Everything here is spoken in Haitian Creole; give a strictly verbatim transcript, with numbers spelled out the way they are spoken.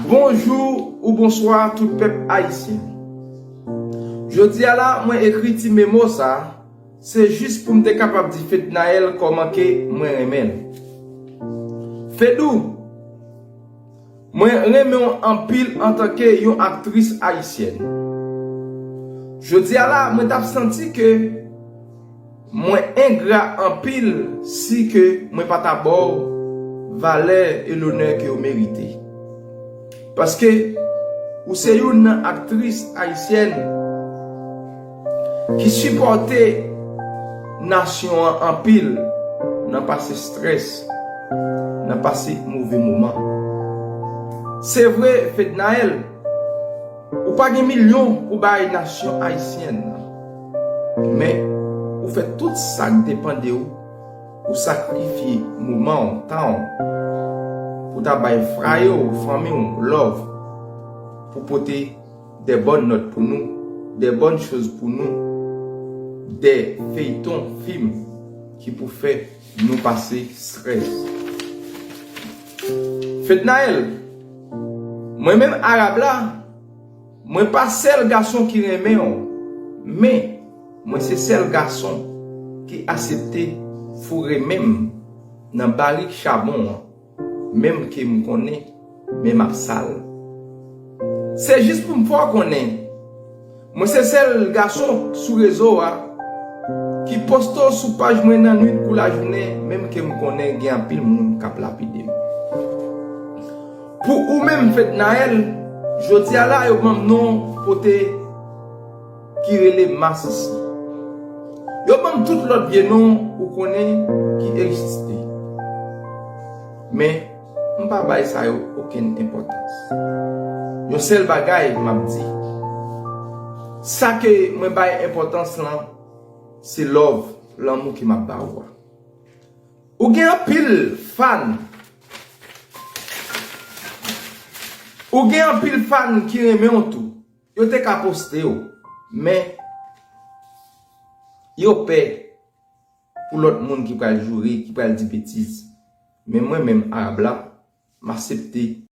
Bonjou ou bonswa tout pèp ayisyen. Jodi a la, mwen ekri ti memo sa, se jis pou m te kapab di Fednaelle kòman ke mwen renmen l. Fedou, mwen renmen w anpil antanke yon aktris ayisyèn. Jodi a la, mwen t ap santi ke mwen engra anpil si ke mwen pa ta ba w valè e lonè ke w merite. Paske ou se youn nan aktris ayisyèn ki sipòte nasyon an anpil nan pase strès, nan pase move moman. Se vre, Fednaelle, ou pa gen milyon pou bay nasyon ayisyèn nan, men ou fè tout sa k depann de ou, ou sakrifye moman w, tan w, pou ta bay fraye w, fanmi w, love, pou pote de bòn nòt pou nou, de bòn choz pou nou, de feyton, fim ki pou fè nou pase strès. Fednaelle, mwen menm Arab la, mwen pa sèl gason ki renmen w, men mwen se sèl gason ki aksepte foure men m nan barik chabon an, menm ke m konnen men m ap sal. Se jis pou m fè w konnen, mwen se sèl gason sou rezo a ki poste w sou paj mwen nan nwit kou lajounen, menm ke m konnen gen anpil moun k ap lapide m. Pou ou menm, Fednaelle, jodi a la, yo ban m non pou te ki rele Masisi. Yo ban m tout lòt vye non ou konnen ki egziste. Men, m pa bay sa yo okenn enpòtans. Yon sèl bagay m ap di, sa ke mwen bay enpòtans lan, se love, lanmou ke m ap ba ou a. Ou gen anpil fan. Ou gen anpil fan ki renmen w tou. Yo te ka poste w, men Yo pè pou lòt moun ki pral joure, ki pral di betiz. Men mwen menm, Arab la, m aksepte